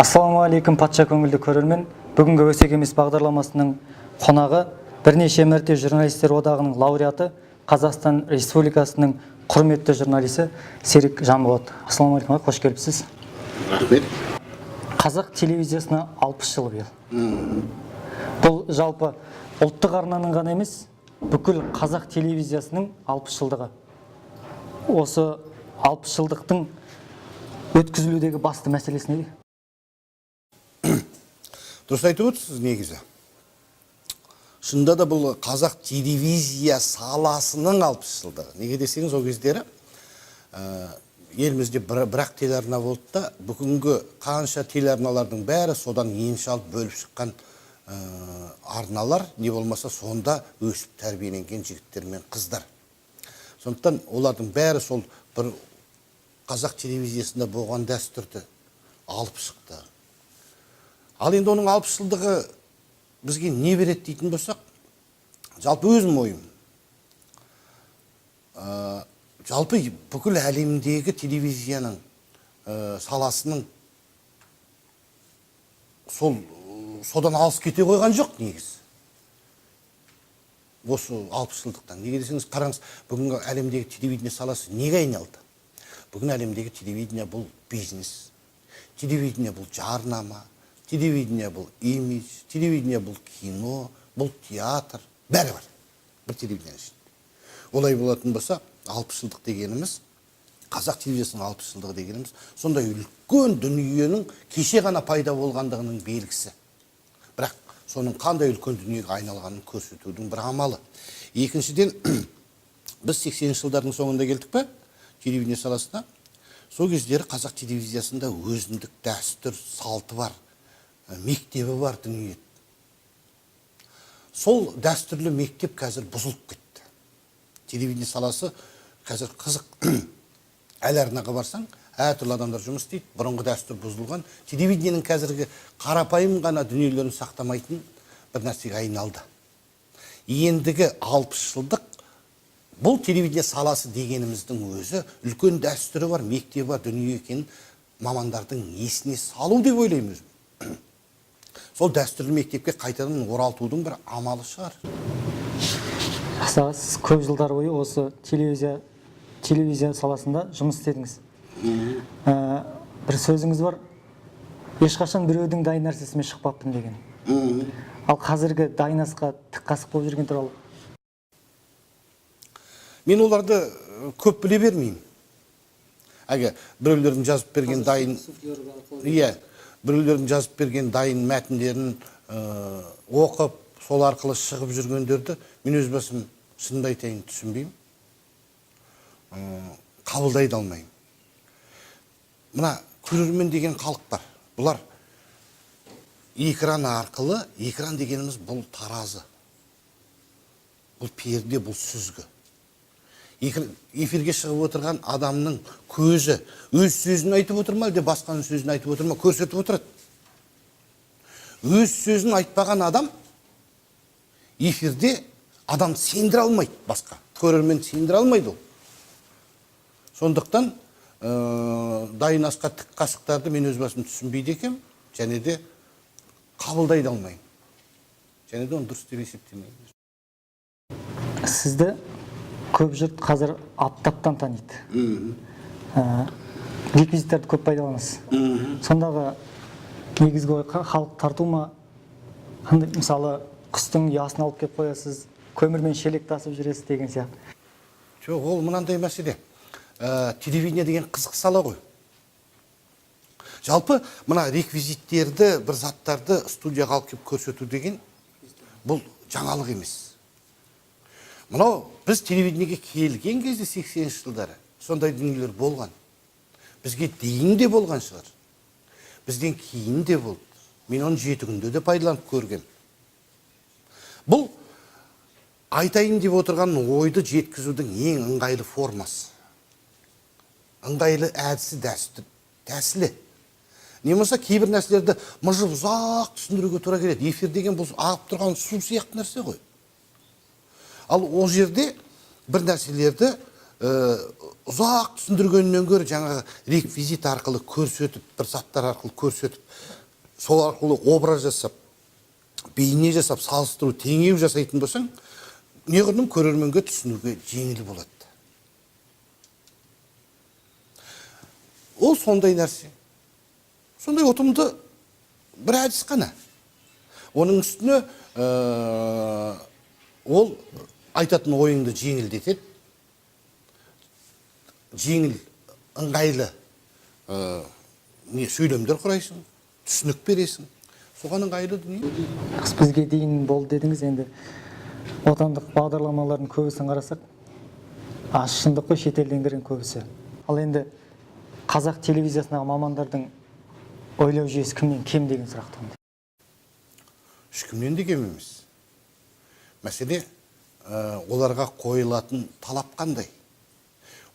Ассалаумағалейкум, патша көңілді көрермен! Бүгінгі «Өсек емес» бағдарламасының қонағы – бірнеше мәрте Журналистер одағының лауреаты, Қазақстан Республикасының құрметті журналисі Серік Жанболат. Ассалаумағалейкум, аға, қош келіпсіз! Рахмет. Қазақ телевизиясына 60 жыл биыл. Бұл жалпы ұлттық арнаның ғана емес, бүкіл қазақ телевизиясының 60 жылдығы. Осы 60 жылдықтың өткізілудегі басты мәселесі неде? Дұрыс айтып отырсыз. Негізі, шынында да, бұл қазақ телевизия саласының 60 жылдығы. Неге десеңіз, ол кездері елімізде бір-ақ телеарна болды да, бүгінгі қанша телеарналардың бәрі содан енші алып, бөліп шыққан арналар, не болмаса сонда өсіп тәрбиеленген жігіттер мен қыздар. Сондықтан олардың бәрі сол бір қазақ телевизиясында болған дәстүрді алып шықты. Ал енді оның 60 жылдығы бізге не береді дейтін болсақ, жалпы өзім ойым, жалпы бүкіл әлемдегі телевизияның саласының сол содан алыс кете қойған жоқ негізі осы 60 жылдықтан. Неге десеңіз, қараңыз, бүгінгі әлемдегі телевидение саласы неге айналды? Бүгін әлемдегі телевидение – бұл бизнес, телевидение – бұл жарнама, телевидение – бұл имидж, телевидение – бұл кино, бұл театр, бәрі бар бір телевидениенің ішінде. Олай болатын болса, 60 жылдық дегеніміз, қазақ телевизиясының 60 жылдығы дегеніміз сондай үлкен дүниенің кеше ғана пайда болғандығының белгісі, бірақ соның қандай үлкен дүниеге айналғанын көрсетудің бір амалы. Екіншіден, біз 80 жылдардың соңында келдік пе телевидение саласына. Сол кездері қазақ телевизиясында өзіндік дәстүр салты бар, мектебі бар дүние. Сол дәстүрлі мектеп қазір бұзылып кетті. Телевидение саласы қазір қызық: әр арнаға барсаң, әртүрлі адамдар жұмыс істейді. Бұрынғы дәстүр бұзылған, телевидениенің қазіргі қарапайым ғана дүниелерін сақтамайтын бір нәрсеге айналды. Ендігі 60 жылдық бұл телевидение саласы дегеніміздің өзі үлкен дәстүрі бар, мектебі бар дүние екенін мамандардың есіне салу деп ойлаймын өзім. Сол дәстүрлі мектепке қайтадан оралтудың бір амалы шығар. Жақсы, аға, сіз көп жылдар бойы осы телевизия саласында жұмыс істедіңіз. Бір сөзіңіз бар, «ешқашан біреудің дайын нәрсесімен шықпаппын» деген. Ал қазіргі дайын асқа тік қасық болып жүрген туралы? Мен оларды көп біле бермеймін. Әлгі біреулердің жазып берген дайын, иә, біреулердің жазып берген дайын мәтіндерін оқып, сол арқылы шығып жүргендерді мен өз басым, шынымды айтайын, түсінбеймін, қабылдай да алмаймын. Мына көрермен деген халық бар, бұлар экран арқылы, экран дегеніміз бұл таразы, бұл перде, бұл сүзгі. Эфирге шығып отырған адамның көзі өз сөзін айтып отыр ма, әлде басқаның сөзін айтып отыр ма, көрсетіп отырады. Өз сөзін айтпаған адам эфирде адам сендіре алмайды, басқа көрермен сендіре алмайды ол. Сондықтан дайын асқа тік қасықтарды мен өз басым түсінбейді екенмін және де қабылдай да алмаймын және де оны дұрыс деп есептемеймін. Сізді көп жұрт қазір Аптаптан таниды. Реквизиттерді көп пайдаланасыз. Сондағы негізгі ой халық тарту ма, қандай? Мысалы, құстың ұясын алып келіп қоясыз, көмірмен шелек тасып жүресіз деген сияқты. Жоқ, ол мынандай мәселе. Телевидение деген қызық сала ғой. Жалпы мына реквизиттерді, бір заттарды студияға алып келіп көрсету деген бұл жаңалық емес. Мынау біз телевидениеге келген кезде, 80 жылдары сондай дүниелер болған. Бізге дейін де болған шығар, бізден кейін де болды. Мен оны «Жеті күнде» де пайдаланып көргем. Бұл айтайын деп отырған ойды жеткізудің ең ыңғайлы формасы, ыңғайлы әдісі, дәстүр, тәсілі. Не болмаса кейбір нәрселерді мыжып, ұзақ түсіндіруге тура келеді. Эфир деген бұл ағып тұрған су сияқты нәрсе ғой. Ал ол жерде бір нәрселерді ұзақ түсіндіргеннен гөрі жаңағы реквизит арқылы көрсетіп, бір заттар арқылы көрсетіп Сол арқылы образ жасап, бейне жасап, салыстыру, теңеу жасайтын болсаң, неғұрлым көрерменге түсінуге жеңіл болады. Ол сондай нәрсе. Сондай ұтымды бір әдіс қана. Оның үстіне ол айтатын ойыңды жеңілдетеді, жеңіл, ыңғайлы сөйлемдер құрайсың, түсінік бересің. Соған ыңғайлы дүние. Бізге дейін болды дедіңіз, енді отандық бағдарламалардың көбісін қарасақ, шындық қой, шетелден кірген көбісі. Ал енді қазақ телевизиясындағы мамандардың ойлау жүйесі кімнен кем деген сұрақ туындайды. Ешкімнен де кем емес. Мәселе, оларға қойылатын талап қандай,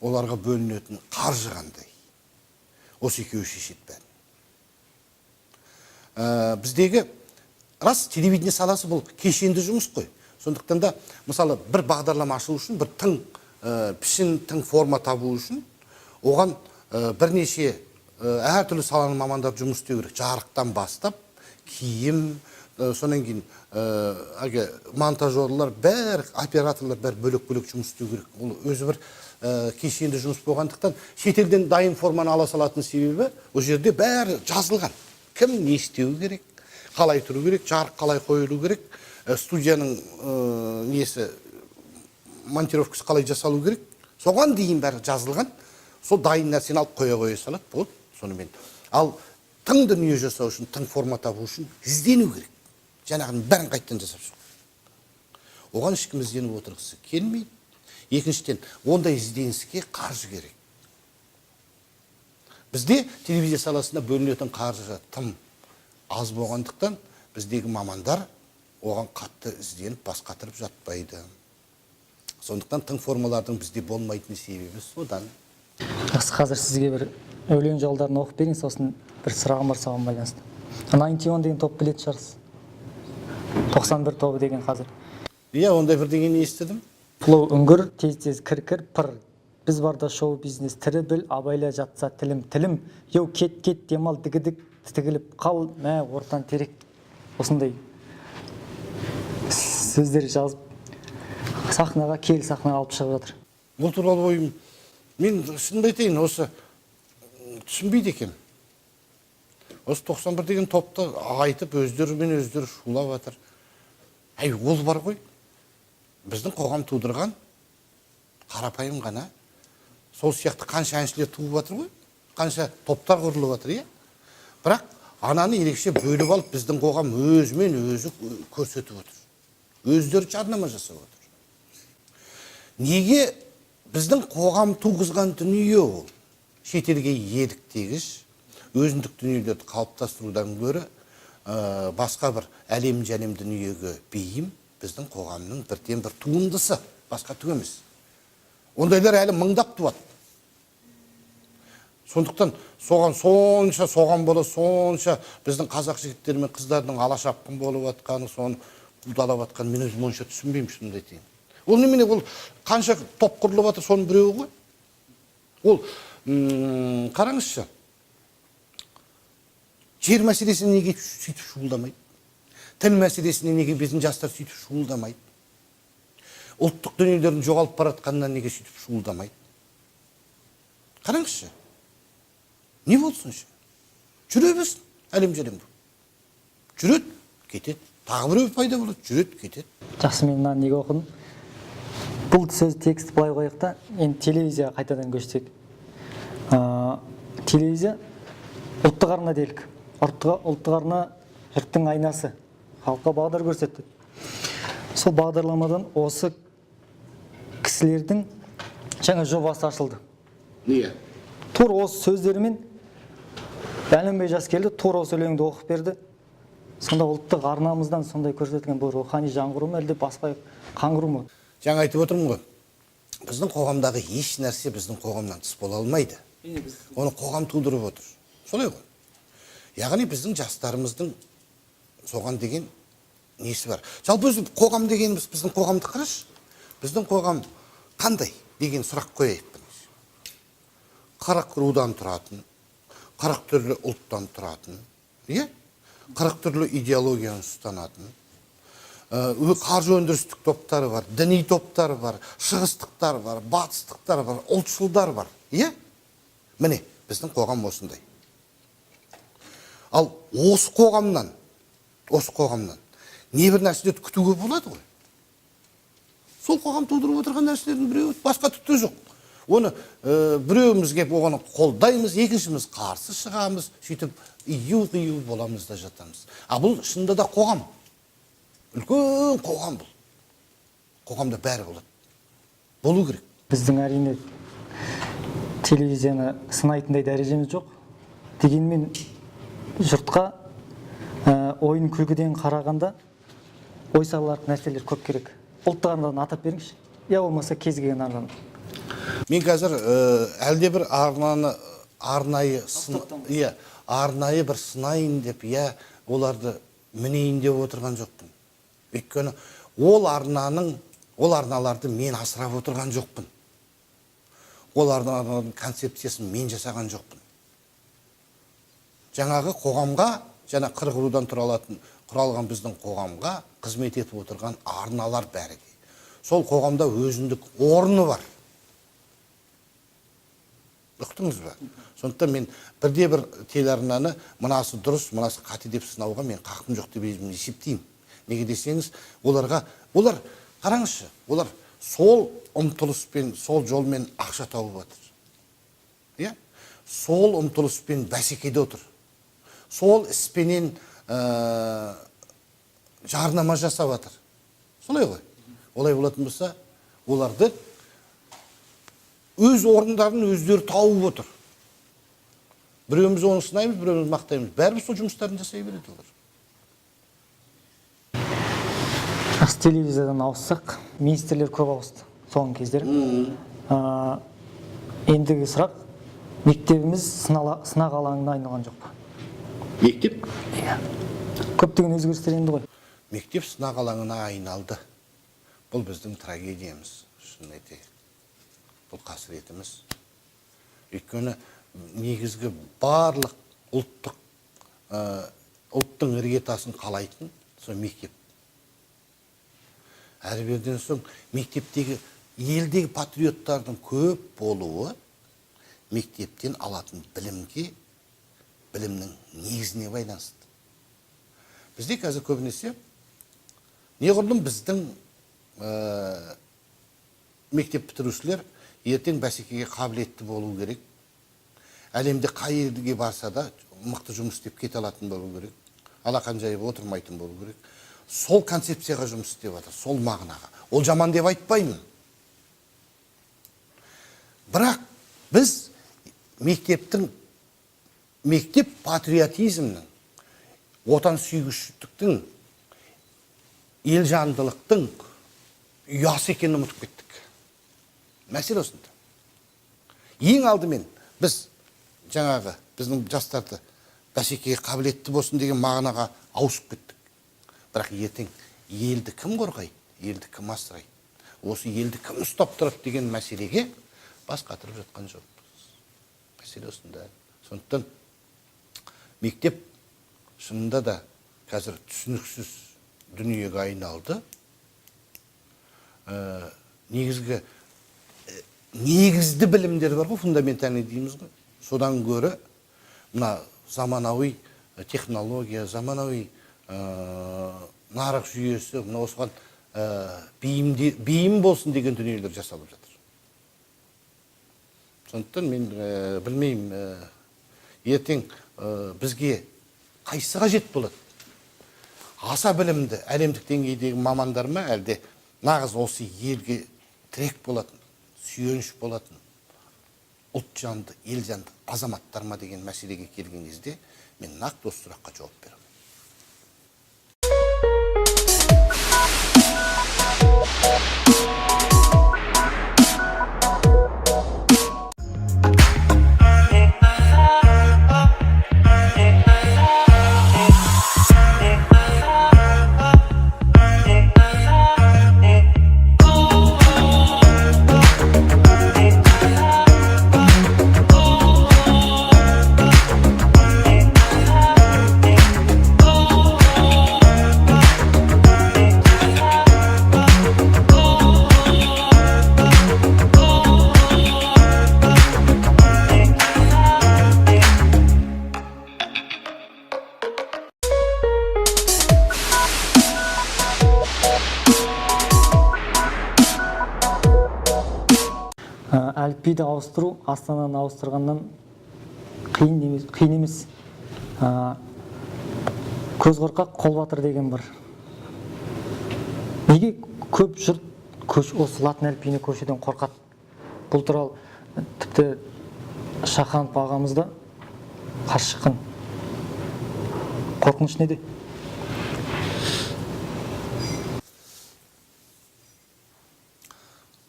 оларға бөлінетін қаржы қандай. Осы екеуі шешеді бәрін. Біздегі рас телевидение саласы бұл кешенді жұмыс қой. Сондықтан да, мысалы, бір бағдарлама ашу үшін, бір тың пішін, тың форма табу үшін оған бірнеше әртүрлі саланың мамандары жұмыс істеу керек. Жарықтан бастап, киім, содан кейін әлгі монтажерлар, бәрі, операторлар бәрі бөлек-бөлек жұмыс істеу керек. Ол өзі бір кешенді жұмыс болғандықтан шетелден дайын форманы ала салатын себебі ол жерде бәрі жазылған. Кім не істеу керек, қалай тұру керек, жарық қалай қойылу керек, студияның несі, монтировкасы қалай жасалу керек, соған дейін бәрі жазылған. Сол дайын нәрсені алып қоя салады, болды сонымен. Ал тың дүние жасау үшін, тың форма табу үшін іздену керек. Жаңағының бәрін қайттан жасап шығу. Оған ешкім ізденіп отырғысы келмейді. Екіншіден, ондай ізденіске қаржы керек. Бізде телевизия саласында бөлінетін қаржы тым аз болғандықтан біздегі мамандар оған қатты ізденіп бас қатырып жатпайды. Сондықтан тың формалардың бізде болмайтын себебі содан. Жақсы, қазір сізге бір өлең жолдарын оқып берейін, сосын бір сұрағым бар соған байланысты. 91 деген топ білетін шығарсыз. 91 тобы деген қазір. Иә, ондай бірдеңені естідім. Флоу үңгір, тез-тез кір-кір пыр. Біз барда шоу бизнес тірі біл, абайла жатса тілім тілім. Йоу, кет кет демал дігідік тігіліп қал, мә ортан терек. Осындай сөздер жазып сахнаға, кел сахнаға алып шығып жатыр. Бұл туралы ойым, мен шынымды айтайын, осы түсінбейді екенмін. Осы 91 деген топты айтып өздерімен өздері шулап жатыр. Әй, ол бар ғой. Біздің қоғам тудырған қарапайым ғана. Сол сияқты қанша әншілер туып жатыр ғой, қанша топтар құрылып жатыр, иә? Бірақ ананы ерекше бөліп алып біздің қоғам өзімен өзі көрсетіп отыр. Өздері жарнама жасап отыр. Неге біздің қоғам туғызған дүние ол? Шетелге еліктегіш, өзіндік дүниелерді қалыптастырудан гөрі басқа бір әлем-жәлем дүниеге бейім біздің қоғамның бірден бір туындысы, басқа түк емес. Ондайлар әлі мыңдап туады. Сондықтан соған сонша, соған бола сонша біздің қазақ жігіттері мен қыздардың ала шапқын болып жатқаны, соны қудалап жатқаны мен өзім онша түсінбеймін, шынымды айтайын. Ол немене, ол қанша топ құрылып жатыр, соның біреуі ғой. Ол қараңызшы, жер мәселесіне неге сөйтіп шуылдамайды? Тіл мәселесіне неге біздің жастар сөйтіп шуылдамайды? Ұлттық дүниелердің жоғалып бара жатқанына неге сөйтіп шуылдамайды? Қараңызшы, не болды сонша? Жүре берсін, әлем-жәлем болып. Жүреді, кетеді. Тағы біреу пайда болады, жүреді, кетеді. Жақсы, мен мынаны неге оқыдым? Бұл сөз текст былай қояйық та, енді телевизияға қайтадан көшсек. Телевизия ұлттық арна делік. Ұлттық арна жұрттың айнасы, халыққа бағдар көрсетті. Сол бағдарламадан осы кісілердің жаңа жобасы ашылды. Неге? Тур осы сөздерімен Бәленбай жас келді, тур осы өлеңді оқып берді. Сонда ұлттық арнамыздан сондай көрсетілген бұл рухани жаңғыру ма, әлде басқа қаңғыру ма? Жаңа айтып отырмын ғой, біздің қоғамдағы еш нәрсе біздің қоғамнан тыс бола алмайды. Оны қоғам тудырып отыр. Солай ғой. Яғни біздің жастарымыздың соған деген несі бар. Жалпы өзі қоғам дегеніміз, біздің қоғамды қарашы. Біздің қоғам қандай деген сұрақ қояйық бірінші. 40 рудан тұратын, 40 түрлі ұлттан тұратын, иә? 40 түрлі идеологияны ұстанатын, қаржы өндірістік топтары бар, діни топтары бар, шығыстықтар бар, батыстықтар бар, ұлтшылдар бар. Иә? Міне, біздің қоғам осындай. Ал осы қоғамнан небір нәрселерді күтуге болады ғой. Сол қоғам тудырып отырған нәрселердің біреуі, басқа түкте жоқ. Оны біреуіміз келіп оған қолдаймыз, екіншіміз қарсы шығамыз, сөйтіп ию қию боламыз да жатамыз. А бұл шынында да қоғам. Үлкен қоғам бұл. Қоғамда бәрі болады. Болу керек. Біздің, әрине, телевизияны сынайтындай дәрежеміз жоқ. Дегенмен жұртқа ойын күлкіден қарағанда ой саларлық нәрселер көп керек. Ұлттық арнадан атап беріңізші, я болмаса кез келген арнадан. Мен қазір әлде бір арнаны арнайы иә, арнайы бір сынайын деп, иә, оларды мінейін деп отырған жоқпын. Өйткені ол арналарды мен асырап отырған жоқпын. Ол арналардың концепциясын мен жасаған жоқпын. Жаңағы қоғамға, жаңа 40 рудан құралған біздің қоғамға қызмет етіп отырған арналар бәрі де. Сол қоғамда өзіндік орны бар. Ұқтыңыз ба? Сондықтан мен бірде бір телеарнаны мынасы дұрыс, мынасы қате деп сынауға мен қақым жоқ деп өзім есептеймін. Неге десеңіз, олар, қараңызшы, олар сол ұмтылыспен, сол жолмен ақша тауып жатыр. Иә? Сол ұмтылыспен бәсекеде отыр. Сол іспенен жарнама жасап жатыр. Солай ғой. Олай болатын болса, оларды өз орындарын өздері тауып отыр. Біреуміз оны сынаймыз, біреуміз мақтаймыз. Бәрібір сол жұмыстарын жасай береді олар. Жақсы, телевизиядан ауыссақ, министрлер көп ауысты соңғы кездері. Ендігі сұрақ: мектебіміз сынақ алаңына айналған жоқ па? Мектеп? Иә. Көптеген өзгерістер енді ғой. Мектеп сынақ алаңына айналды. Бұл біздің трагедиямыз, шынын айтайық. Бұл қасіретіміз. Өйткені негізгі барлық ұлттың іргетасын қалайтын сол мектеп. Әрі беріден соң мектептегі елдегі патриоттардың көп болуы мектептен алатын білімге, білімнің негізіне байланысты. Бізде қазір көбінесе неғұрлым біздің мектеп бітірушілер ертең бәсекеге қабілетті болу керек. Әлемде қай елге барса да мықты жұмыс істеп кете алатын болу керек. Алақан жайып отырмайтын болу керек. Сол концепцияға жұмыс істеп жатыр, сол мағынаға. Ол жаман деп айтпаймын. Бірақ біз мектеп патриотизмнің, отансүйгіштіктің, елжандылықтың ұясы екенін ұмытып кеттік. Мәселе осында. Ең алдымен біз жаңағы біздің жастарды бәсекеге қабілетті болсын деген мағынаға ауысып кеттік. Бірақ ертең елді кім қорғайды, елді кім асырайды, осы елді кім ұстап тұрады деген мәселеге бас қатырып жатқан жоқпыз. Мәселе осында. Сондықтан мектеп шынында да қазір түсініксіз дүниеге айналды. Негізді білімдер бар ғой, фундаментальный дейміз ғой. Содан гөрі мына заманауи технология, заманауи нарық жүйесі, мына осыған бейім болсын деген дүниелер жасалып жатыр. Сондықтан мен білмеймін, ертең бізге қайсысы қажет болады? Аса білімді әлемдік деңгейдегі мамандар ма, әлде нағыз осы елге тірек болатын, сүйеніш болатын ұлт жанды, ел жанды азаматтар ма деген мәселеге келген кезде мен нақты осы сұраққа жауап беремін. Әліпбиді ауыстыру астананы ауыстырғаннан қиын емес, қиын емес. Көз қорқақ, қол батыр деген бар. Неге көп жұрт осы латын әліпбиіне көшуден қорқады? Бұл туралы тіпті Шаханов ағамыз да қарсы шыққан. Қорқыныш неде?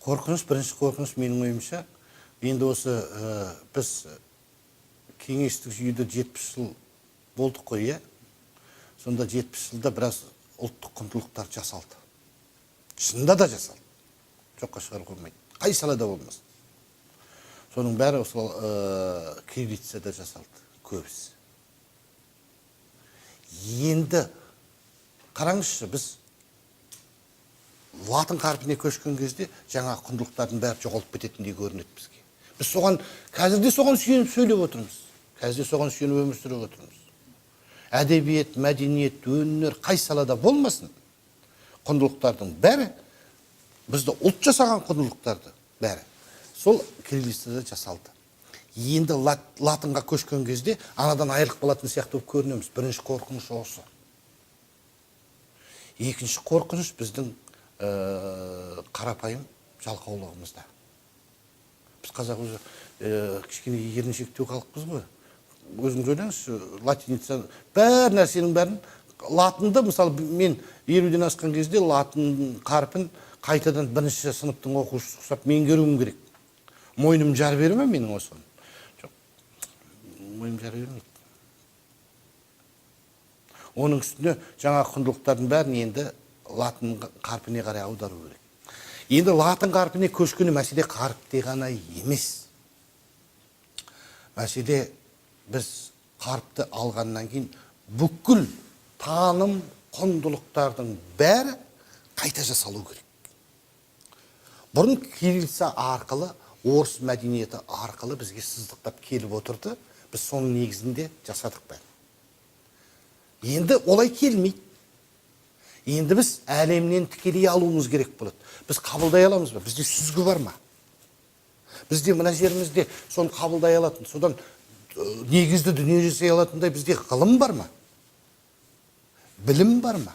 Қорқыныш, бірінші қорқыныш менің ойымша, енді осы біз кеңестік жүйеде 70 жыл болдық қой, иә? Сонда 70 жылда біраз ұлттық құндылықтар жасалды. Шынында да жасалды. Жоққа шығаруға болмайды. Қай салада болмасын. Соның бәрі осы кириллицада жасалды, көбісі. Енді қараңызшы, біз латын қарпіне көшкен кезде жаңа құндылықтардың бәрі жоғалып кететіндей көрінеді бізге. Біз соған қазір де соған сүйеніп сөйлеп отырмыз. Қазір де соған сүйеніп өмір сүріп отырмыз. Әдебиет, мәдениет, өнер қай салада болмасын, құндылықтардың бәрі, бізді ұлт жасаған құндылықтарды бәрі сол кириллицада жасалды. Енді латынға көшкен кезде анадан айырылып қалатын сияқты болып көрінеміз. Бірінші қорқыныш осы. Екінші қорқыныш біздің қарапайым жалқаулығымызда. Біз қазақ өзі кішкене еріншектеу халықпыз ғой. Өзіңіз ойлаңызшы, латиница бәр нәрсенің бәрін латынды, мысалы, мен 50-ден асқан кезде латын қарпін қайтадан бірінші сыныптың оқушысы ұқсап меңгеруім керек. Мойным жар бере ме менің осыған? Жоқ, мойным жар бермейді. Оның үстіне жаңа құндылықтардың бәрін енді латын қарпіне қарай аудару керек. Енді латын қарпіне көшкені мәселе қаріпте ғана емес. Мәселе біз қаріпті алғаннан кейін бүкіл таным құндылықтардың бәрі қайта жасалу керек. Бұрын кириллица арқылы, орыс мәдениеті арқылы бізге сыздықтап келіп отырды. Біз соның негізінде жасадық бәрін. Енді олай келмейді. Енді біз әлемнен тікелей алуымыз керек болады. Біз қабылдай аламыз ба? Бізде сүзгі бар ма? Бізде мына жерімізде соны қабылдай алатын, содан негізді дүние жасай алатындай бізде ғылым бар ма? Білім бар ма?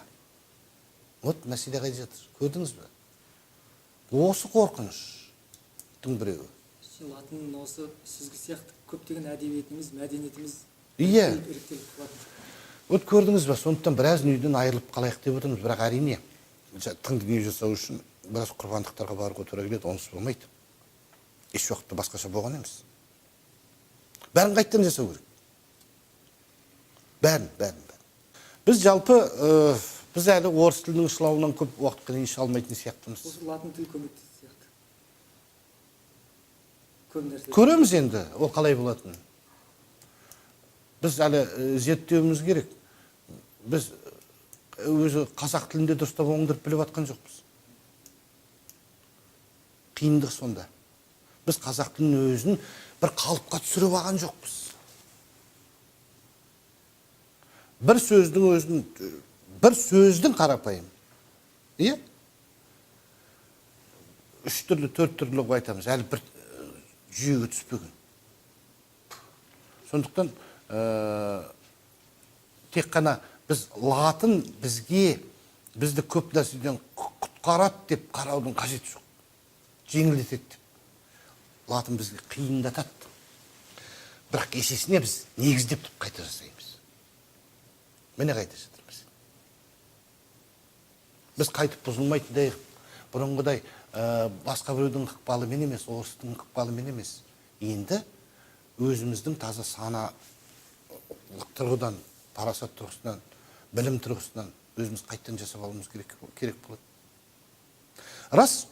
Вот мәселе қайда жатыр? Көрдіңіз бе? Осы қорқыныштың біреуі. Латын осы сүзгі сияқты көптеген әдебиетіміз, мәдениетіміз іріктеліп қалатын. Вот көрдіңіз бе, сондықтан біраз дүниеден айырылып қалайық деп отырмыз, бірақ әрине тың дүние жасау үшін біраз құрбандықтарға баруға тура келеді, онсыз болмайды. Еш уақытта басқаша болған емес. Бәрін қайтадан жасау керек. Бәрін, бәрін, бәрін. Біз жалпы, біз әлі орыс тілінің шылауынан көп уақытқа дейін шыға алмайтын сияқтымыз. Осы латын тілі көмектесетін сияқты. Көп нәрсе. Көреміз енді, ол қалай болатынын. Біз әлі зерттеуіміз керек. Біз өзі қазақ тілінде дұрыстап оңдырып біліп жатқан жоқпыз. Қиындық сонда. Біз қазақ тілінің өзін бір қалыпқа түсіріп алған жоқпыз. Бір сөздің өзін, бір сөздің қарапайым. Иә? 3 түрлі, 4 түрлі қылып айтамыз. Әлі бір жүйеге түспеген. Сондықтан тек қана біз латын бізді көп нәрседен құтқарады деп қараудың қажеті жоқ. Жеңілдетеді деп. Латын бізге қиындатады. Бірақ есесіне біз негіздеп тұрып қайта жасаймыз. Міне қайта жатырмыз. Біз қайтып бұзылмайтындай, бұрынғыдай, басқа біреудің ықпалымен емес, орыстың ықпалымен емес. Енді өзіміздің таза саналық тұрғыдан, парасат тұрғысынан, білім тұрғысынан өзіміз қайтадан жасап алуымыз керек болады. Рас,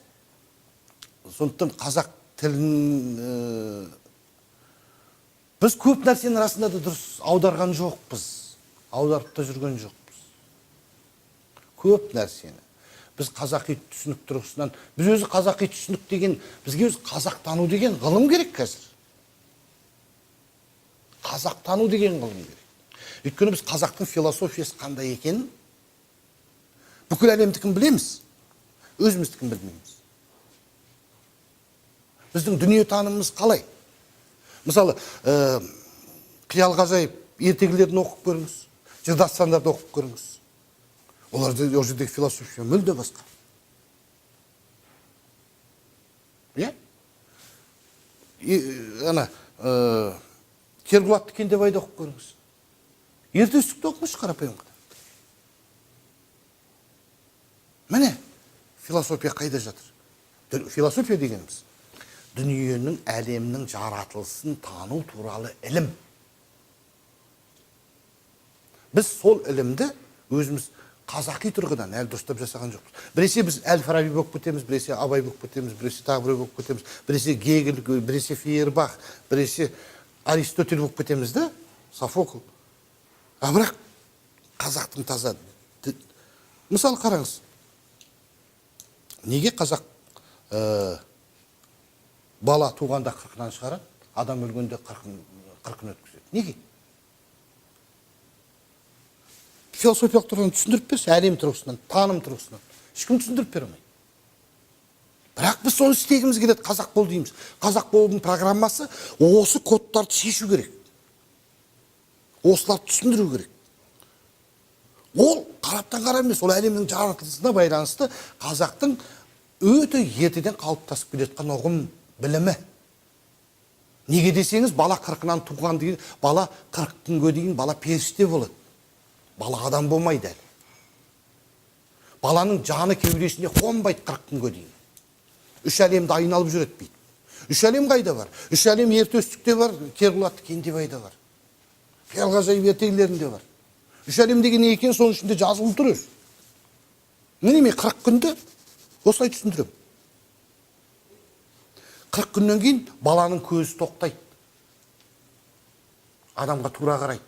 сондықтан қазақ тілін біз көп нәрсенің расында да дұрыс аударған жоқпыз, аударып та жүрген жоқпыз. Көп нәрсені. Біз қазақи түсінік тұрғысынан, біз өзі қазақи түсінік деген, бізге өзі қазақтану деген ғылым керек қазір. Қазақтану деген ғылым керек. Өйткені біз қазақтың философиясы қандай екенін бүкіл әлемдікін білеміз, өзіміздікін білмейміз. Біздің дүниетанымымыз қалай? Мысалы, қиял ғажайып ертегілерін оқып көріңіз, жыр дастандарды оқып көріңіз. Оларда ол жердегі философия мүлде басқа. Иә? Ана Кербұлатты Кендебайды оқып көріңіз. Ерте үстікті оқыңызшы қарапайым қана. Міне, философия қайда жатыр? Философия дегеніміз дүниенің, әлемнің жаратылысын тану туралы ілім. Біз сол ілімді өзіміз қазақи тұрғыдан әлі дұрыстап жасаған жоқпыз. Біресе біз Әл-Фараби болып кетеміз, біресе Абай болып кетеміз, біресе тағы біреу болып кетеміз, біресе Гегель, біресе Фейербах, біресе Аристотель болып кетеміз да, Софокл. А бірақ қазақтың таза мысалы қараңыз, неге қазақ бала туғанда қырқынан шығарады, адам өлгенде қырқын өткізеді? Неге? Философиялық тұрғыдан түсіндіріп берші, әлем тұрғысынан, таным тұрғысынан. Ешкім түсіндіріп бере алмайды. Бірақ біз соны істегіміз келеді, қазақ бол дейміз. Қазақ болудың программасы осы кодтарды шешу керек. Осыларды түсіндіру керек. Ол қараптан қарап емес, ол әлемнің жаратылысына байланысты қазақтың өте ертеден қалыптасып келе жатқан ұғым білімі. Неге десеңіз, бала қырқынан туған деген, бала 40 күнге дейін бала періште болады. Бала адам болмайды әлі. Баланың жаны кеудесіне қонбайды 40 күнге дейін. Үш әлемді айналып жүреді дейді. Үш әлем қайда бар? Үш әлем ерте үстікте бар, Кербұлатты Кендебайда бар. Қиял ғажайып ертегілерінде бар. Үш әлем деген не екен, соның ішінде жазылып тұр өзі. Міне мен 40 күнді осылай түсіндіремін. 40 күннен кейін баланың көзі тоқтайды. Адамға тура қарайды.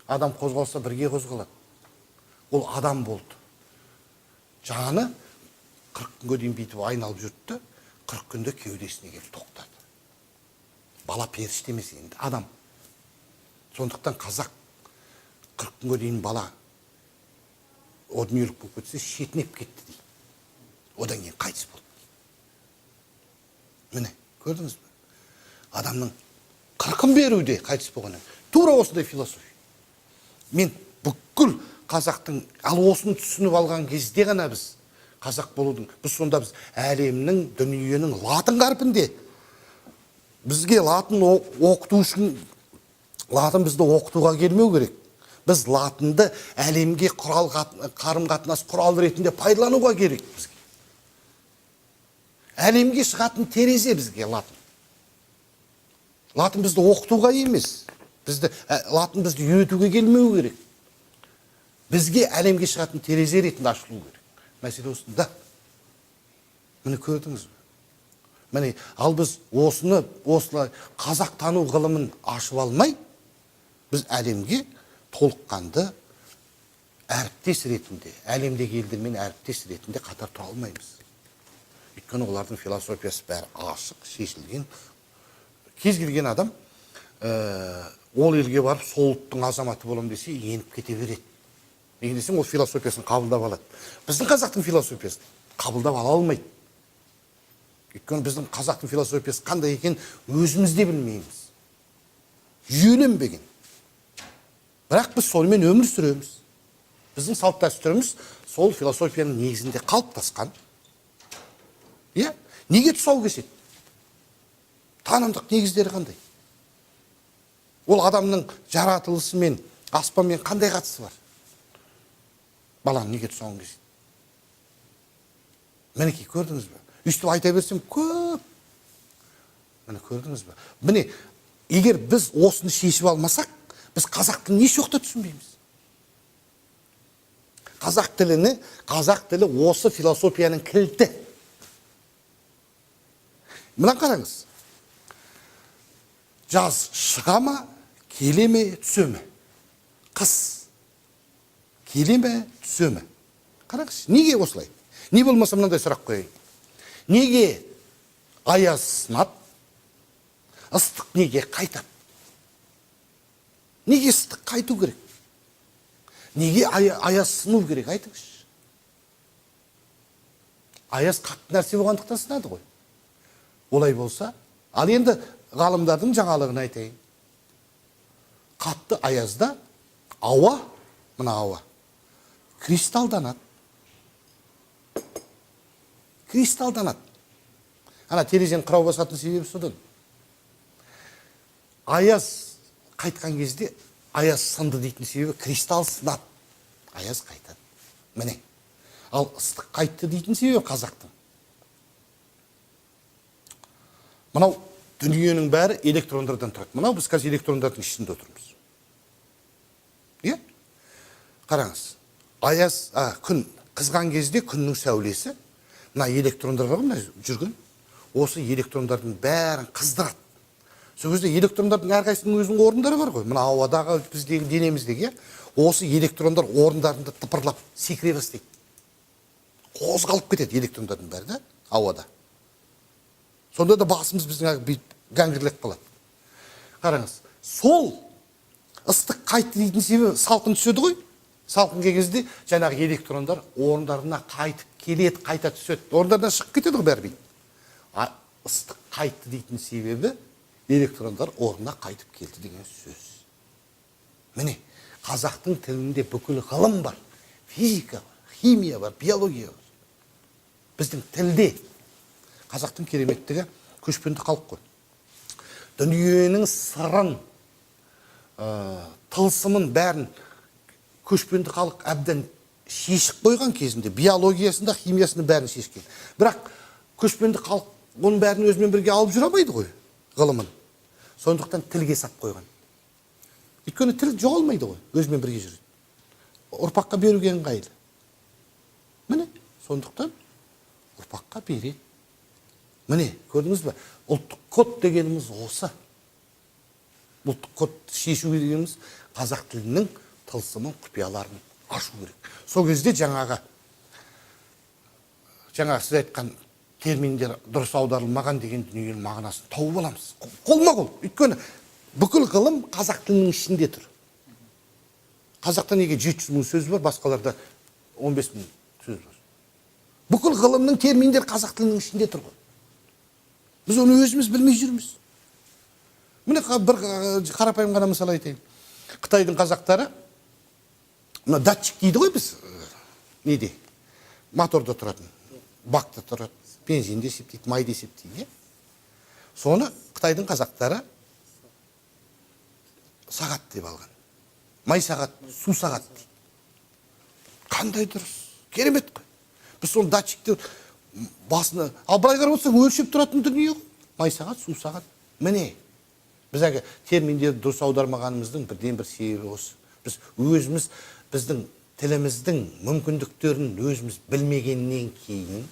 Адам қозғалса бірге қозғалады. Ол адам болды. Жаны 40 күнге дейін бүйтіп айналып жүрді, 40 күнде кеудесіне келіп тоқтады. Бала періште емес енді, адам. Сондықтан қазақ 40 күнге дейін бала о дүниелік болып кетсе, шетінеп кетті дейді. Одан кейін қайтыс болды. Міне, көрдіңіз бе? Адамның қырқын беруде қайтыс болғаннан. Тура осындай философия. Мен бүкіл қазақтың, ал осыны түсініп алған кезде ғана біз қазақ болудың, біз сонда біз әлемнің, дүниенің латын қарпінде бізге латын оқыту үшін, латын бізді оқытуға келмеу керек. Біз латынды әлемге құрал, қарым-қатынас құрал ретінде пайдалануға керек бізге. Әлемге шығатын терезе бізге латын. Латын бізді оқытуға емес. Латын бізді үйретуге келмеу керек. Бізге әлемге шығатын терезе ретінде ашылу керек. Мәселе осында. Міне көрдіңіз бе? Міне, ал біз осыны, осылай қазақ тану ғылымын ашып алмай, біз әлемге толыққанды әріптес ретінде, әлемдегі елдермен әріптес ретінде қатар тұра алмаймыз. Өйткені олардың философиясы бәрі ашық, шешілген. Кез келген адам ол елге барып сол ұлттың азаматы боламын десе, еніп кете береді. Неге десең, ол философиясын қабылдап алады. Біздің қазақтың философиясын қабылдап ала алмайды. Өйткені біздің қазақтың философиясы қандай екенін өзіміз де білмейміз. Жүйеленбеген. Бірақ біз сонымен өмір сүреміз. Біздің салт дәстүріміз сол философияның негізінде қалыптасқан. Иә? Неге тұсау кеседі? Танымдық негіздері қандай? Ол адамның жаратылысымен, аспанмен қандай қатысы бар? Баланың неге тұсауын кеседі? Мінекей, көрдіңіз бе? Өйстіп айта берсем көп. Міне көрдіңіз бе? Міне, егер біз осыны шешіп алмасақ, біз қазақ тілін еш уақытта түсінбейміз. Қазақ тілі осы философияның кілті. Мына қараңыз. Жаз шыға ма, келе ме, түсе ме? Қыс келе ме, түсе ме? Қараңызшы, неге осылай? Не болмаса мынандай сұрақ қояйын. Неге аяз сынады, ыстық неге қайтады? Неге ыстық қайту керек? Неге аяз сыну керек, айтыңызшы? Аяз қатты нәрсе болғандықтан сынады ғой. Олай болса, ал енді ғалымдардың жаңалығын айтайын. Қатты аязда ауа, мына ауа, кристалданады. Кристалданады. Ана терезені қырау басатын себебі содан. Аяз қайтқан кезде аяз сынды дейтін себебі кристалл сынады. Аяз қайтады. Міне. Ал ыстық қайтты дейтін себебі қазақтың. Мынау дүниенің бәрі электрондардан тұрады. Мынау біз қазір электрондардың ішінде отырмыз. Иә? Қараңыз. Аяз, күн қызған кезде күннің сәулесі, мына электрондар бар ғой, мына жүрген, осы электрондардың бәрін қыздырады. Сол кезде электрондардың әрқайсысының өзінің орындары бар ғой. Мына ауадағы біздегі денеміздегі, иә? Осы электрондар орындарында тыпырлап секіре бастайды. Қозғалып кетеді электрондардың бәрі да ауада. Сонда да басымыз біздің бүйтіп гәңгірлеп қалады. Қараңыз, сол ыстық қайтты дейтін себебі салқын түседі ғой. Салқын келген кезде жаңағы электрондар орындарына қайтып келеді, қайта түседі. Орындарынан шығып кетеді ғой бәрі бүйтіп. Ыстық қайтты дейтін себебі электрондар орнына қайтып келді деген сөз. Міне, қазақтың тілінде бүкіл ғылым бар. Физика бар, химия бар, биология бар. Біздің тілде қазақтың кереметтігі көшпенді халық қой. Дүниенің сырын, тылсымын бәрін көшпенді халық әбден шешіп қойған кезінде, биологиясында, химиясында бәрін шешкен. Бірақ көшпенді халық оның бәрін өзімен бірге алып жүре алмайды ғой, ғылымын. Сондықтан тілге сап қойған. Өйткені тіл жоғалмайды ғой, өзімен бірге жүреді. Ұрпаққа беруге ыңғайлы. Міне, сондықтан ұрпаққа береді. Міне, көрдіңіз бе? Ұлттық код дегеніміз осы. Ұлттық код шешу дегеніміз қазақ тілінің тылсымын, құпияларын ашу керек. Сол кезде жаңағы сіз айтқан терминдер дұрыс аударылмаған деген дүниенің мағынасын тауып аламыз. Қолма-қол. Өйткені бүкіл ғылым қазақ тілінің ішінде тұр. Қазақта неге 700 мың сөз бар, басқаларда 15 мың сөз бар. Бүкіл ғылымның терминдері қазақ тілінің ішінде тұр ғой. Біз оны өзіміз білмей жүрміз. Міне бір қарапайым ғана мысал айтайын. Қытайдың қазақтары мына датчик дейді ғой біз, неде? Моторда тұратын, бакта тұрады, бензинде есептейді, майда есептейді, иә? Соны Қытайдың қазақтары сағат деп алған. Май сағат, су сағат дейді. Қандай дұрыс, керемет қой. Біз соны датчикті басына, ал былай қарап отырсаң өлшеп тұратын дүние ғой. Май сағат, су сағат. Міне, біз әлгі терминдерді дұрыс аудармағанымыздың бірден бір себебі осы. Біз өзіміз, біздің тіліміздің мүмкіндіктерін өзіміз білмегеннен кейін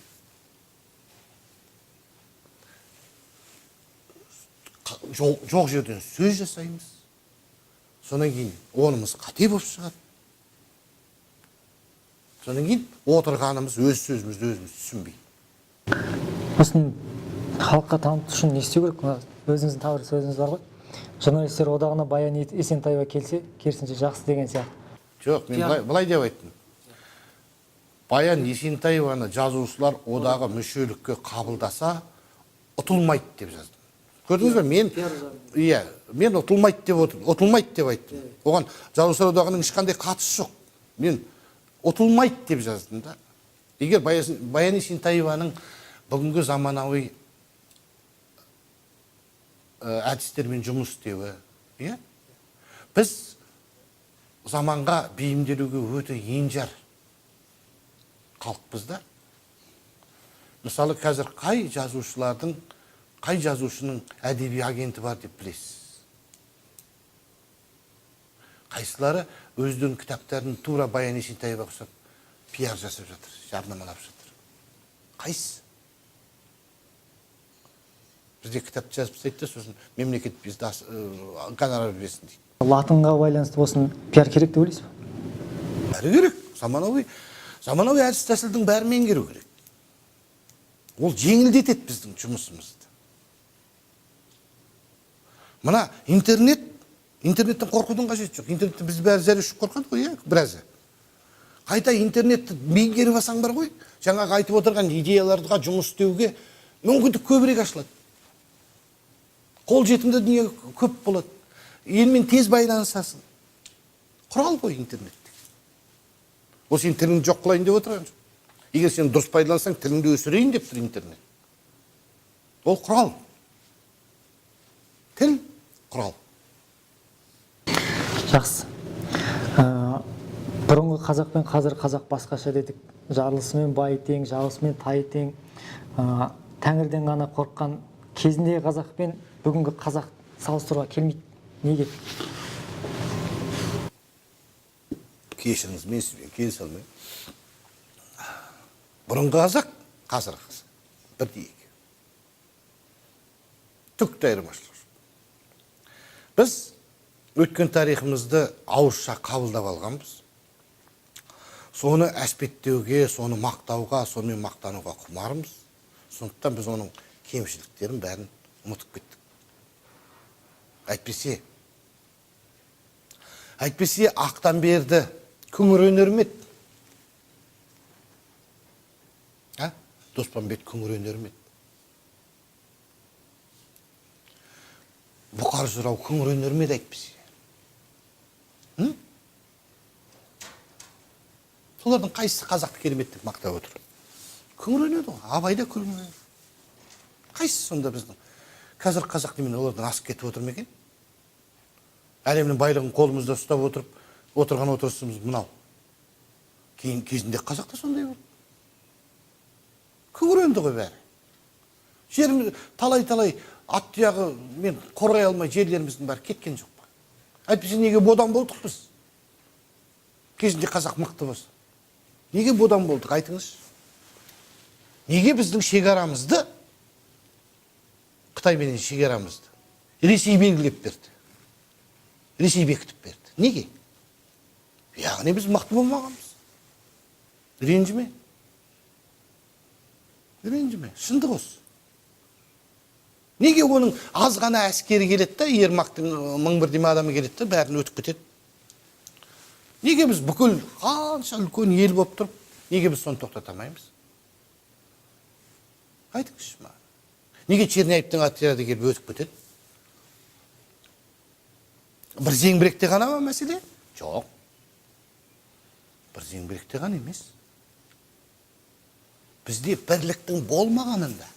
жоқ жерден сөз жасаймыз. Содан кейін онымыз қате болып шығады. Содан кейін отырғанымыз өз сөзімізді өзіміз түсінбей. Осыны халыққа таныту үшін не істеу керек? Мына өзіңіздің тағы бір сөзіңіз бар ғой. Журналистер одағына Баян Есентаева келсе, керісінше жақсы деген сияқты. Жоқ, мен былай деп айттым. Баян Есентаеваны жазушылар одағы мүшелікке қабылдаса, ұтылмайды деп жаздым. Көрдіңіз бе? Мен, иә, мен ұтылмайды деп отырмын, ұтылмайды деп айттым. Оған жазушылар одағының ешқандай қатысы жоқ. Мен ұтылмайды деп жаздым да. Егер Баян Есентаеваның бүгінгі заманауи әдістермен жұмыс істеуі, иә? Біз заманға бейімделуге өте енжар халықпыз да. Мысалы, қазір қай жазушылардың, қай жазушының әдеби агенті бар деп білесіз? Қайсылары өздерінің кітаптарын тура Баян Есентаева ұқсап пиар жасап жатыр, жарнамалап жатыр. Қайсысы? Бізде кітап жазып тастайды да, сосын мемлекет бізді гонорар берсін дейді. Латынға байланысты болсын пиар керек деп ойлайсыз ба? Бәрі керек. Заманауи әдіс тәсілдің бәрін меңгеру керек. Ол жеңілдетеді біздің жұмысымызды. Мына интернеттен қорқудың қажеті жоқ. Интернеттен біз бәрі зәре ұшып қорқады ғой, иә, біразы. Қайта интернетті меңгеріп алсаң бар ғой, жаңағы айтып отырған идеяларға жұмыс істеуге мүмкіндік көбірек ашылады. Қолжетімді дүние көп болады. Елмен тез байланысасың. Құрал ғой интернет. Ол сенің тіліңді жоқ қылайын деп отырған жоқ. Егер сен дұрыс пайдалансаң, тіліңді өсірейін деп тұр интернет. Ол құрал. Тіл құрал. Жақсы. Бұрынғы қазақ пен қазір қазақ басқаша дедік. Жарлысымен бай тең, жарлысымен тай тең. Тәңірден ғана қорыққан кезіндегі қазақ пен бүгінгі қазақ салыстыруға келмейді. Неге? Кешіріңіз, мен сізбен келісе алмаймын. Бұрынғы қазақ, қазіргі қазақ бірдей екі. Түк те айырмашылық жоқ. Біз өткен тарихымызды ауызша қабылдап алғанбыз. Соны әспеттеуге, соны мақтауға, сонымен мақтануға құмармыз. Сондықтан біз оның кемшіліктерін бәрін ұмытып кеттік. Әйтпесе ақтан берді күңіренер ме еді? А? Доспанбет күңіренер ме еді? Бұқар жырау күңіренер ме еді әйтпесе? Солардың қайсысы қазақты керемет деп мақтап отыр? Күңіренеді ғой, Абай да күңіренеді. Қайсысы сонда біздің? Қазір қазақ немен олардан асып кетіп отыр ма екен? Әлемнің байлығын қолымызда ұстап отырып, отырған отырысымыз мынау. Кейін кезінде қазақ та сондай болды. Күңіренді ғой бәрі. Жеріміз талай-талай ат тұяғы мен қорғай алмай жерлеріміздің бәрі кеткен жоқ па? Әйтпесе неге бодан болдық біз? Кезінде қазақ мықты болса. Неге бодан болдық, айтыңызшы? Неге біздің шекарамызды, Қытай менен шекарамызды Ресей белгілеп берді? Ресей бекітіп берді. Неге? Яғни біз мықты болмағанбыз. Ренжіме. Ренжіме. Шындық осы. Неге оның аз ғана әскері келеді да, Ермақтың мың бірдеме адамы келеді да, бәрін өтіп кетеді? Неге біз бүкіл қанша үлкен ел болып тұрып, неге біз соны тоқтата алмаймыз? Айтыңызшы маған. Неге Черняевтің отряды келіп өтіп кетеді? Бір зеңбіректе ғана ма мәселе? Жоқ. Бір зеңбіректе ғана емес. Бізде бірліктің болмағанында.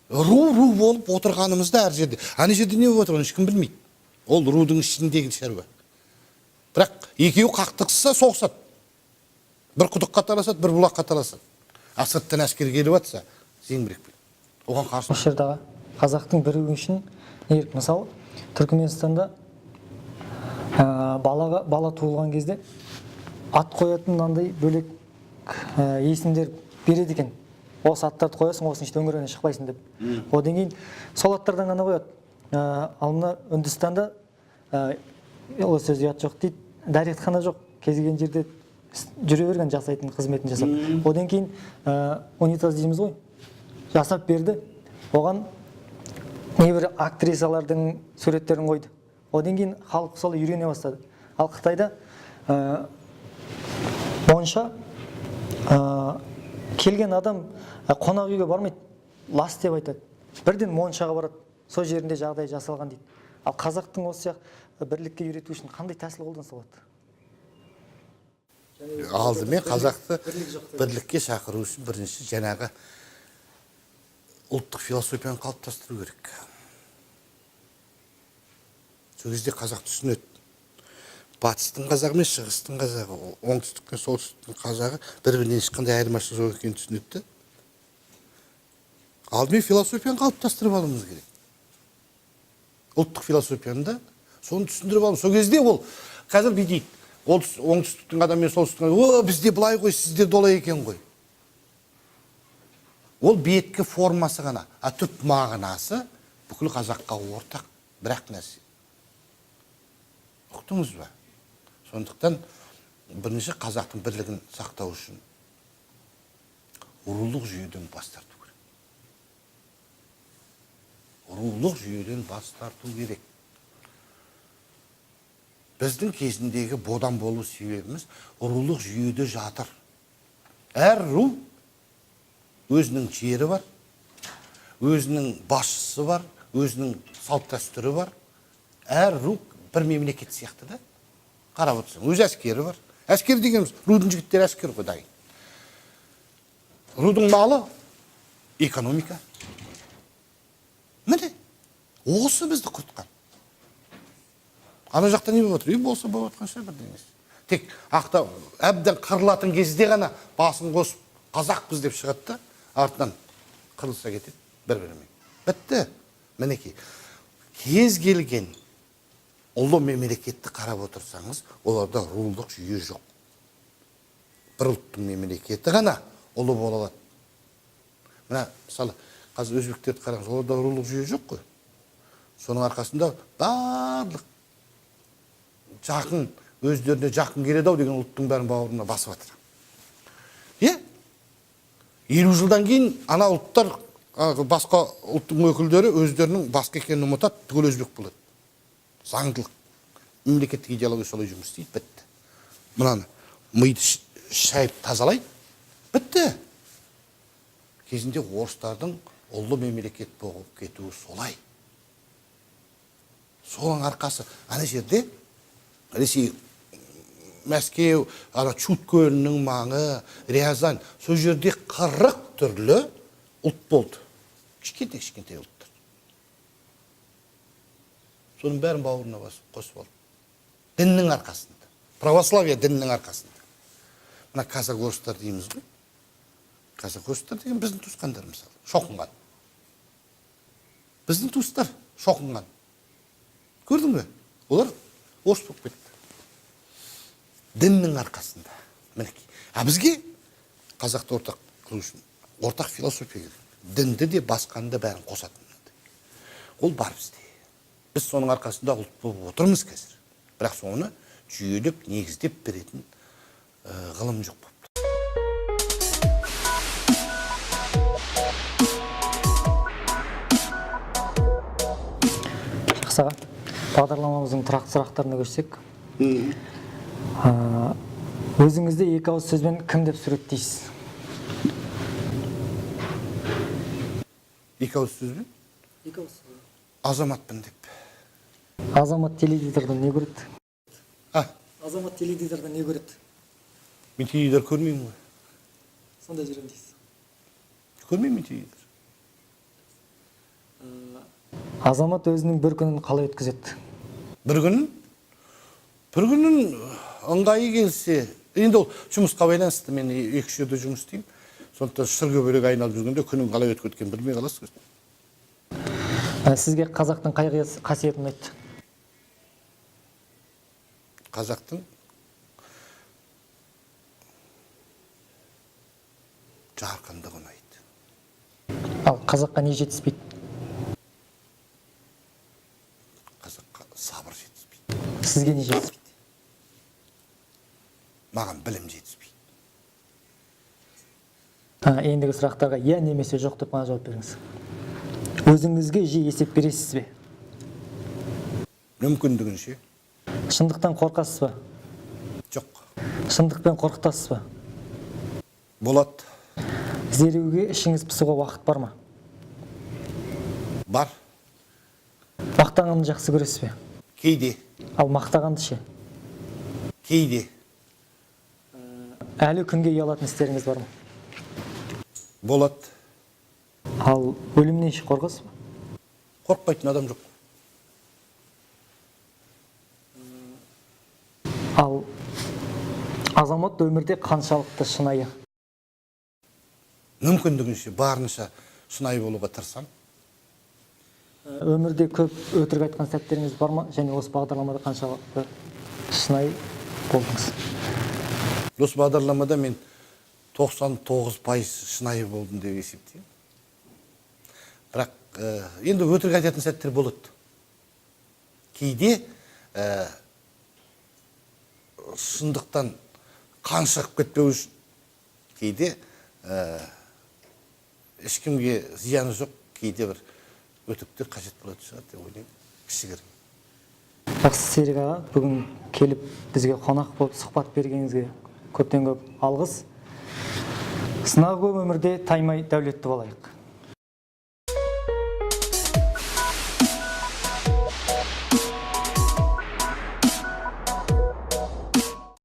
Ру-ру болып отырғанымызда әр жерде. Ана жерде не болып отырғанын ешкім білмейді. Ол рудың ішіндегі шаруа. Бірақ екеуі қақтығысса соғысады. Бір құдыққа таласады, бір бұлаққа таласады. А сырттан әскер келіп жатса, зеңбірекпен. Оған қарсы. Осы жерде аға, қазақтың бірігуі үшін не керек? Мысалы, Түркіменстанда бала туылған кезде ат қоятын мынандай бөлек есімдер береді екен. Осы аттарды қоясың, осының ішінде өңірінен шықпайсың деп. Одан кейін сол аттардан ғана қояды. Ал мына Үндістанда ол сөз ұят жоқ дейді, дәретхана жоқ, кез келген жерде жүре берген жасайтын қызметін жасап. Одан кейін унитаз дейміз ғой, жасап берді. Оған небір актрисалардың суреттерін қойды. Одан кейін халық солай үйрене бастады. Ал Қытайда монша келген адам қонақ үйге бармайды, лас деп айтады. Бірден моншаға барады, сол жерінде жағдай жасалған дейді. Ал қазақтың осы сияқты бірлікке үйрету үшін қандай тәсіл қолданса болады? Алдымен қазақты бірлікке шақыру үшін бірінші жаңағы ұлттық философияны қалыптастыру керек. Сол кезде қазақ түсінеді. Батыстың қазағы мен шығыстың қазағы, оңтүстік пен солтүстіктің қазағы бір-бірінен ешқандай айырмашылығы жоқ екенін түсінеді де. Алдымен философияны қалыптастырып алуымыз керек. Ұлттық философияны да соны түсіндіріп алу. Сол кезде ол қазір бүйтейді. Ол оңтүстіктің адамы мен солтүстіктің адамы, о, бізде былай ғой, сізде долай екен ғой. Ол беткі формасы ғана, а түп мағынасы бүкіл қазаққа ортақ бір-ақ нәрсе. Ұқтыңыз ба? Сондықтан бірінші қазақтың бірлігін сақтау үшін рулық жүйеден бас тарту керек. Рулық жүйеден бас тарту керек. Біздің кезіндегі бодан болу себебіміз рулық жүйеде жатыр. Әр ру өзінің жері бар, Өзінің басшысы бар, өзінің салт дәстүрі бар. Әр ру бір мемлекет сияқты да. Қарап отырсаң, өз әскері бар. Әскер дегеніміз рудың жігіттері әскер ғой дайын. Рудың малы экономика. Міне, осы бізді құртқан. Ана жақта не болып отыр? Үй болса болып жатқан шығар бірдеңесі. Тек ақта әбден қырылатын кезде ғана басын қосып қазақпыз деп шығады да, артынан қырылыса кетеді бір-бірімен. Бітті. Мінекей. Кез келген ұлы мемлекетті қарап отырсаңыз, оларда рулық жүйе жоқ. Бір ұлттың мемлекеті ғана ұлы бола алады. Мына, мысалы, қазір өзбектерді қараңыз, оларда рулық жүйе жоқ қой. Соның арқасында барлық жақын, өздеріне жақын келеді ау деген ұлттың бәрін бауырына басып жатыр. Иә? 50 жылдан кейін ана ұлттар, басқа ұлттың өкілдері өздерінің басқа екенін ұмытады, түгел өзбек болады. Заңдылық. Мемлекеттік идеология солай жұмыс істейді, бітті. Мынаны миды шайып тазалайды, бітті. Кезінде орыстардың ұлы мемлекет болып кетуі солай. Соның арқасы ана жерде Ресей, Мәскеу, ана Чуд көлінің маңы, Рязань, сол жерде 40 түрлі ұлт болды. Кішкентай кішкентай ұлттар. Соның бәрін бауырына басып қосып алды. Діннің арқасында. Православие дінінің арқасында. Мына казак орыстар дейміз ғой. Казак орыстар деген біздің туысқандар мысалы. Шоқынған. Біздің туыстар шоқынған. Көрдің бе? Олар орыс болып кетті. Діннің арқасында. Мінекей. А бізге қазақты ортақ қылу үшін ортақ философия керек. Дінді де басқаны да бәрін қосатын. Ол бар бізде. Біз соның арқасында ұлт болып отырмыз қазір. Бірақ соны жүйелеп, негіздеп беретін ғылым жоқ болып тұр. Жақсы аға, бағдарламамыздың тұрақты сұрақтарына көшсек. Өзіңізді екі ауыз сөзбен кім деп суреттейсіз? Екі ауыз сөзбен? Екі ауыз сөзбен. Азаматпын деп. Азамат теледидардан не көреді? А? Азамат теледидардан не көреді? Мен теледидар көрмеймін ғой. Сонда жүремін дейсіз. Көрмеймін мен теледидар. Азамат өзінің бір күнін қалай өткізеді? Бір күнін? Бір күнін ыңғайы келсе, енді ол жұмысқа байланысты, мен екі-үш жерде жұмыс істеймін. Сондықтан шыр көбелек айналып жүргенде күнің қалай өтіп кеткенін білмей қаласың. Сізге қазақтың қай қасиетін ұнайды? Қазақтың жарқындығы ұнайды. Ал қазаққа не жетіспейді? Қазаққа сабыр жетіспейді. Сізге не жетіспейді? Маған білім жетіспейді. Ендігі сұрақтарға иә немесе жоқ деп қана жауап беріңіз. Өзіңізге жиі есеп бересіз бе? Мүмкіндігінше. Шындықтан қорқасыз ба? Жоқ. Шындықпен қорқытасыз ба? Болады. Зерігуге, ішіңіз пысуға уақыт бар ма? Бар. Мақтағанды жақсы көресіз бе? Кейде. Ал мақтағанды ше? Кейде. Әлі күнге ұялатын істеріңіз бар ма? Болады. Ал өлімнен ше қорқасыз ба? Қорықпайтын адам жоқ. Ал азамат өмірде қаншалықты шынайы? Мүмкіндігінше барынша шынайы болуға тырысамын. Өмірде көп өтірік айтқан сәттеріңіз бар ма? Және осы бағдарламада қаншалықты шынайы болдыңыз? Осы бағдарламада мен 99% шынайы болдым деп есептеймін. Бірақ енді өтірік айтатын сәттер болады. Кейде шындықтан қан шығып кетпеу үшін, кейде ешкімге зияны жоқ, кейде бір өтіріктер қажет болатын шығар деп ойлаймын, кішігірім. Жақсы, Серік аға, бүгін келіп бізге қонақ болып сұхбат бергеніңізге көптен көп алғыс. Сынағы көп өмірде таймай дәулетті болайық.